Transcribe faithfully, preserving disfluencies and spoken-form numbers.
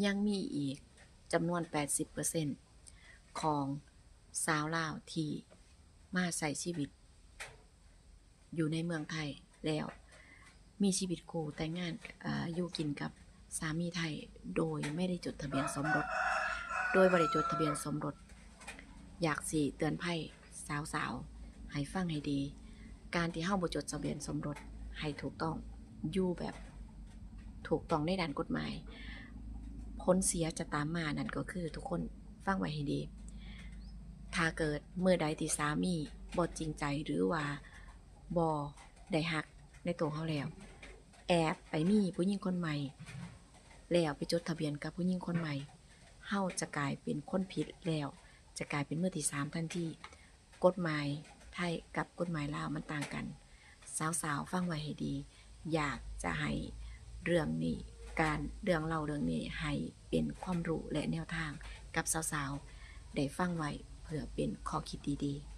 ยังมีอีกจำนวนแปดสิบเปอร์เซ็นต์ของสาวลาวที่มาใช้ชีวิตอยู่ในเมืองไทยแล้ว มีชีวิตคู่แต่งงาน เอ่อ อยู่กินกับสามีไทยโดยไม่ได้จดทะเบียนสมรส โดยบ่ได้จดทะเบียนสมรส อยากสิเตือนภัยสาวๆ ให้ฟังให้ดี การที่เฮาบ่จดทะเบียนสมรสให้ถูกต้อง อยู่แบบถูกต้องในด้านกฎหมาย ผลเสียจะตามมานั่นก็คือ ทุกคนฟังไว้ให้ดี ถ้าเกิดมื้อใดที่สามีบ่จริงใจหรือว่าบ่ได้ฮักในตัวเฮาแล้ว แอบไปมีผู้หญิงคนใหม่ แล้วไปจดทะเบียนกับผู้หญิงคนใหม่ เฮาจะกลายเป็นคนผิดแล้ว จะกลายเป็นมือที่สามทันที กฎหมายไทยกับกฎหมายลาวมันต่างกัน สาวๆ ฟังไว้ให้ดี อยากจะให้เรื่องนี้ การ เรื่องเล่าเรื่องนี้ให้เป็นความรู้และแนวทางกับสาวๆ ได้ฟังไว้เพื่อเป็นข้อคิดดีๆ